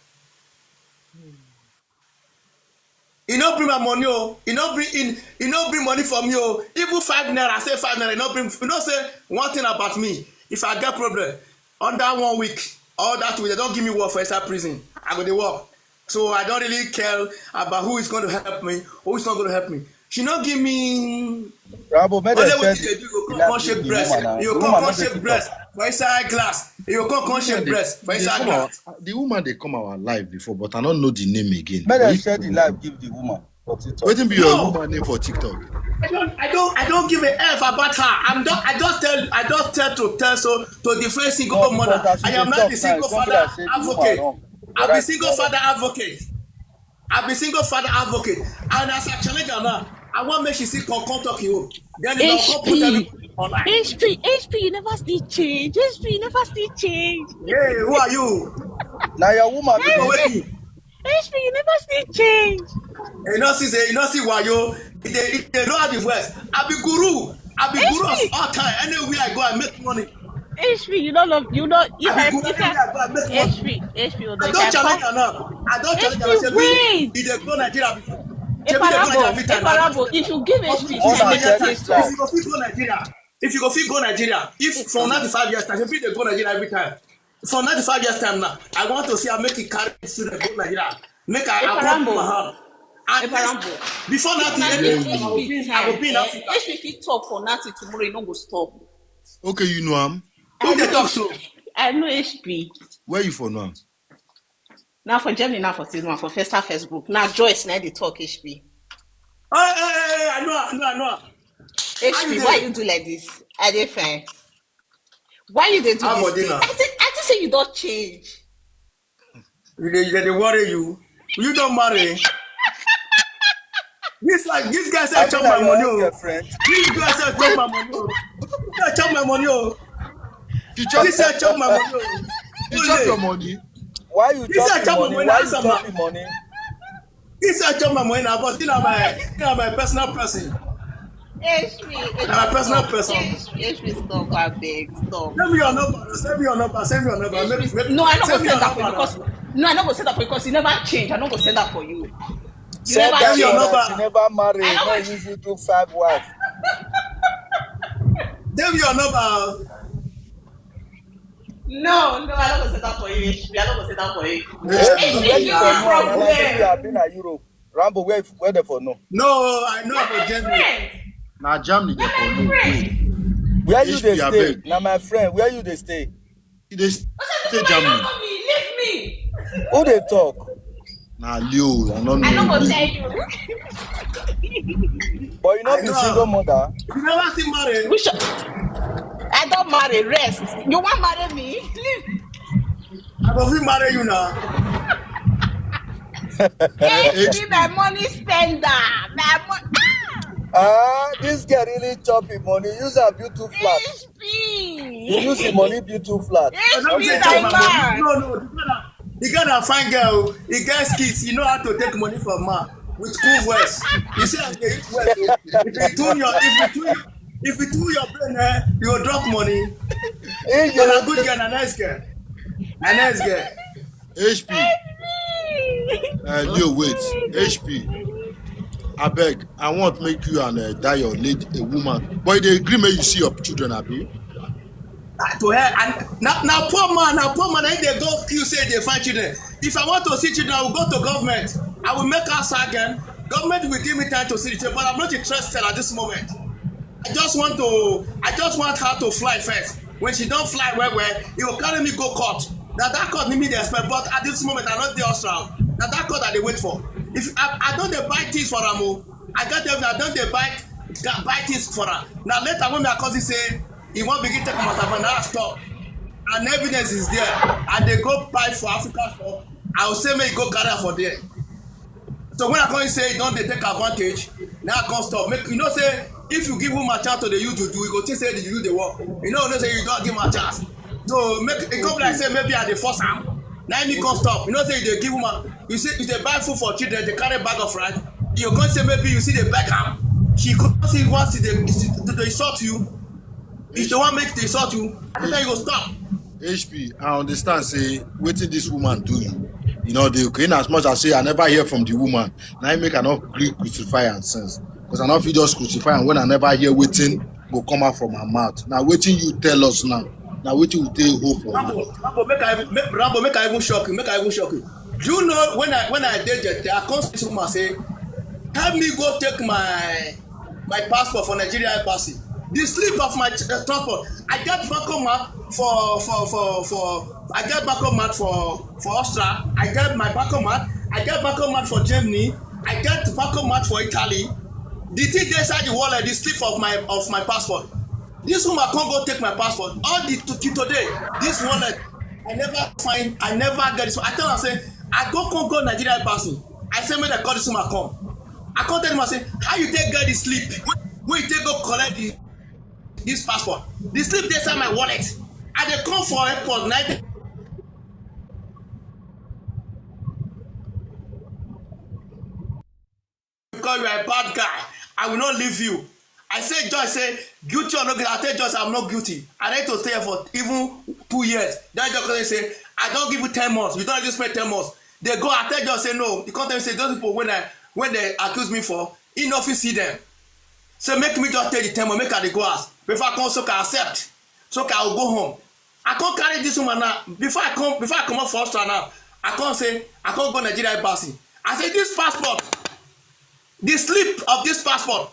You no bring my money oh. You no bring in. You no bring money for me oh. Even five naira. I say five naira. You no bring. You know say one thing about me. If I get problem, under one week, all that week they don't give me work for inside prison. I go dey work. So I don't really care about who is going to help me, who is not going to help me. She no give me. Rambo, make Only dem what share you do, you go the come, come light give shake the breast. woman now. You The go come, woman come no fit shake talk. Breast for inside glass. You go come, come shake Woman dey, breast for dey inside come glass. Our, the woman they come our life before, but I don't know the name again. Make But dem if share the light give the woman for TikTok. Wetin be your No. Woman name for TikTok? I don't, I don't, I don't give a F about her. I'm just, I just tell, I just tell to tell so to different single No, mother. because as I you am dey not talk the now, single it's not be father like say the woman advocate. wrong. I'm the Right, single right. Father advocate. I'm the single father advocate. And as I challenge her now, I want make she see come come talk you. Then you go come put H P, everybody online. H P, H P, you never still change. H P, you never still change. Hey, who are you? Now your woman You go be wake you. H P, you never still change. You know see say you know see why you. They they know how the voice. I be guru. I be guru of H P, all time. Anywhere I go, I make money. H P, you don't love, you don't, if I I, be guru. if Anywhere I, I go, I make money. H P, H P, I don't challenge her now. I don't challenge her. I H P, say, wait. Did they go Nigeria before? Shebi dey go Nigeria every time. Eparambo, if you give H P Una time, tell they this talk. If you go fit go Nigeria, if you go fit go Nigeria, if from ninety-five years time, shebi dey go Nigeria every time. From ninety-five years time now, I want to see how make it carry student go Nigeria. Make I I come put my Eparambo, hand. And this, Eparambo. before Give nothing, Natty any I will H P be, I will time. be in Eh? Africa. H P fit talk for Natty tomorrow, e no go stop. Okay, you know am. Who dey talk to? I know H P. Where you for now? Now for Germany, now for this one, for first half first group. Now Joyce, now they talk H P. Hey, hey, hey, hey, I know, I know, I know. How you H P, why dey? You do like this? I dey fine. Why you dey do How this about thing? dinner? I think I think say you don't change. You dey, you dey worry you. You don't marry. This like this guy I said think chop na my your money. own Oh. girlfriend. This guy said chop my money. Oh. This guy chop my money. Oh. You chop, This guy chop my money. Oh. you chop your Ole. Money. Why you This guy chop the chop my money? Money. Why you Answer chop ma. The money? This guy chop my money now, but you know my, you know my personal person. H P, Na my personal person. H P, stop, I beg, stop. Send me your number. Send me your number. Send me your number. Make, make, No, I no go send me your send that for you number. Because no, I no go send that for you because you never change. I no go send that for you. You Send never that Send me your change. number. Number. She never marry. I No know. Use you do five wife. Send me your number. No, no, I no go send that for you. H P, I no go send that for you. Where H P, you where you you for are now? Na Nigeria problem. Abi na Europe? Rambo, where where dey for now? No, I know for My Germany. Friend, Na Germany dey my for no. Friend. Where you dey H P, I stay? Beg. Na my friend. Where you dey stay? You dey What's stay up? Germany. Don't know me. Leave me. Who dey talk? Na Leo. I don't I no know. go tell you. But you no I be know. Single mother. You never see married. Which I don't marry. Rest. You want marry me? Leave. I go fit marry you now. Hey, be my money spender. My money. Ah, this girl really chop him money. Use her build two flat. He H P. Use the money build two flat. I don't H P, say my chop my money. man. No, no, the girl na, the girl na fine girl. He get skills. He know how to take money from man with cool voice. You see, as they use voice. Oh. If you tune your, if you tune, if you tune your brain, eh, you go drop money. Hey, You're a yeah. Good girl, a nice girl, a nice girl. H P. Uh, Leo, wait. H P. I beg. I want make you and uh, that your lady a woman. But they agree make you see your children, Abi. Ah, to her, and now, now poor man, now poor man, I dey go queue say they find children. If I want to see children, I will go to government. I will make house again. Government will give me time to see the children, but I'm not interested at this moment. I just want to, I just want her to fly first. When she don't fly well, well, he will carry me go court. Now that court need me dey expect, but at this moment, I not the Austral. Now that court I dey wait for. If I, I don't dey buy things for am, oh, I got them. I don't dey buy, ga- buy things for am. Now later when my cousin say he won't begin take my phone, now I stop. And evidence is there. And they go buy for Africa for. I will say make you go carry am for there. So when I come say don't they take advantage, now I can't stop. Make you know say if you give woman chance to the you to do, you go think say the you the work. You know, they say you don't give her chance. So make it come like say maybe I dey force am. Now me can't stop. You know say they give woman. You say if they buy food for children, they carry bag of rice. You can't say maybe you see the bag am. She could see once they, they insult you. If they want make they insult you, I tell you go stop. H P, I understand say wetin this woman do you. You know, they okay. In as much as say I never hear from the woman, now I make I not gree crucify and sense. Because I not fit just crucify and when I never hear wetin go come out from her mouth. Now wetin you tell us now. Now wetin we take hope for now. Rambo, Rambo, make I make, Rambo, make I even shock you. Make I even shock you. Do you know when I when I did that, I come see this woman say, help me go take my my passport for Nigeria embassy. The slip of my uh, transport. I get bancomat for for for for. I get bancomat for for Austria. I get my bancomat. I get bancomat for Germany. I get bancomat for Italy. The thing dey inside the wallet, the slip of my of my passport. This woman can't go take my passport. All the to, to today, this wallet, I never find, I never get this. I tell her say, I go can't go Nigeria embassy. I say make I call this woman come. I can't tell him. I say, how you take get the slip? When, when you take go collect the, this passport, the slip dey inside my wallet. I dey come for airport night. Because you are a bad guy, I will not leave you. I say Joyce say guilty or not guilty. I tell Joyce I'm not guilty. I need to stay here for even two years. That Joyce say I don't give you ten months. You don't just spend ten months. They go. I tell Joyce say no. You can't tell me say those people when I When they accuse me for, he no fit see them. So make me just take the ten money, make I dey go house. Before I come, so I accept. So I will go home. I can't carry this woman now. Before I come, before I come up for Australia now, I can't say, I can't go Nigeria embassy. I say, this passport, the slip of this passport,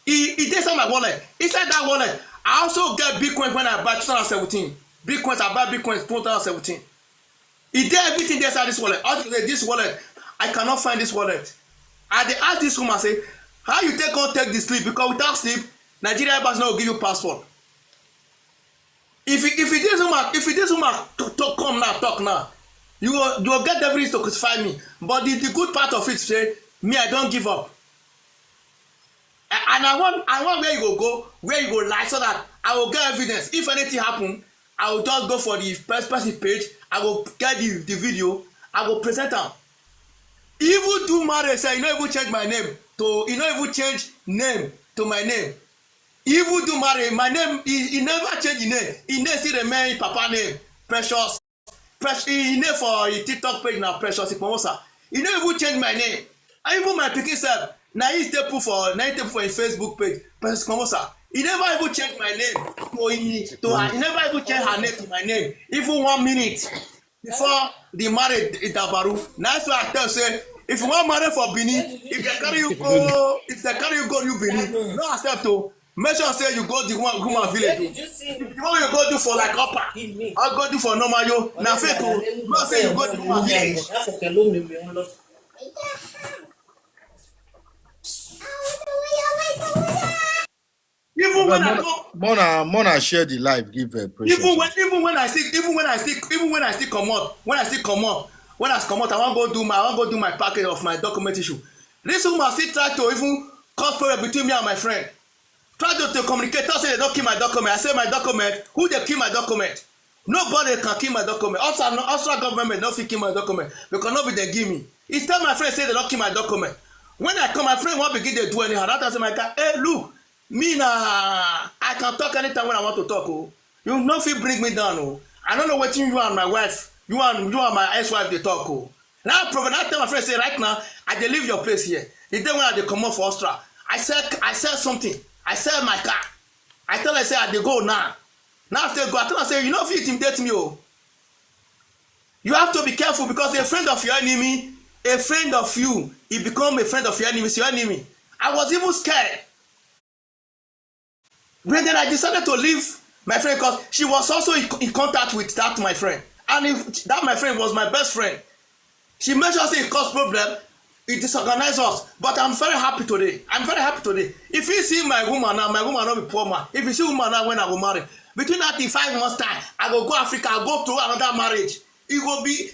e e dey inside my wallet. Inside that wallet, I also get Bitcoin when I buy two thousand seventeen. Bitcoins, I buy Bitcoins two thousand seventeen. E dey everything dey inside this wallet. All today, this wallet, I cannot find this wallet. I dey ask this woman say, how you take come take the slip? Because without slip, Nigeria embassy no go give you passport. If you, if you this woman, if you this woman to, to come now, talk now, you will, you will get everything to crucify me. But the, the good part of it say, me, I don't give up. A- And I want, I want where you go, go, where you go lie, so that I will get evidence. If anything happen, I will just go for the first person page. I will get the, the video. I will present am. Even do marriage, say you no even change my name to, you no even change name to my name. Even do marry, my name, he, he never change his name. His name still remain papa name, Precious. Precious, his name for his TikTok page na Precious Ikpomosa. He no even change my name. And even my pikin sef, na he take put for, na he take put for his Facebook page, Precious Ikpomosa. He never even change my name to him, to her. He never even change her name to my name. Even one minute before the marriage, it dabaru. Na so I tell say, if you wan marry for Benin, if they carry you go, if they carry you go, you Benin, no accept o. Make sure say you go the one woman village o. If you wan you go do for like upper, or go do for normal yo, na fake o. No say you go the woman village. Even when I go, Mona, Mona share the live, give uh, Precious. Even when, even when I still, even when I still, even when I still come out, when I still come out, when I come out, I wan go do my, I wan go do my package of my document issue. This woman still try to even cause problem between me and my friend. Try to, to communicate. Talk say they don't kill my document. I say my document. Who they kill my document? Nobody can kill my document. Australia, no, Australia government no fit kill my document because no be they give me. He tell my friend say they don't kill my document. When I come, my friend won't begin to do anyhow. That time I say, my guy, hey, look, me na, I can talk anytime when I want to talk. Oh, you no fit bring me down. Oh, I don't know what you and my wife, you and you and my ex-wife they talk. Oh, now problem. I tell my friend say right now I dey leave your place here. The day when I dey comot for Australia, I sell, I sell something. I sell my car. I tell her say I dey go now. Now I still go. I tell her say you no fit intimidate me. Oh, you have to be careful because a friend of your enemy, a friend of you, he become a friend of your enemy. It's your enemy. I was even scared. When then I decided to leave my friend because she was also in, in contact with that my friend. And if that my friend was my best friend, she made sure say it caused problem, it disorganized us. But I'm very happy today. I'm very happy today. If you see my woman now, my woman not be poor man. If you see woman now when I will marry, between that in five months time, I go go Africa, I go through another marriage. It will be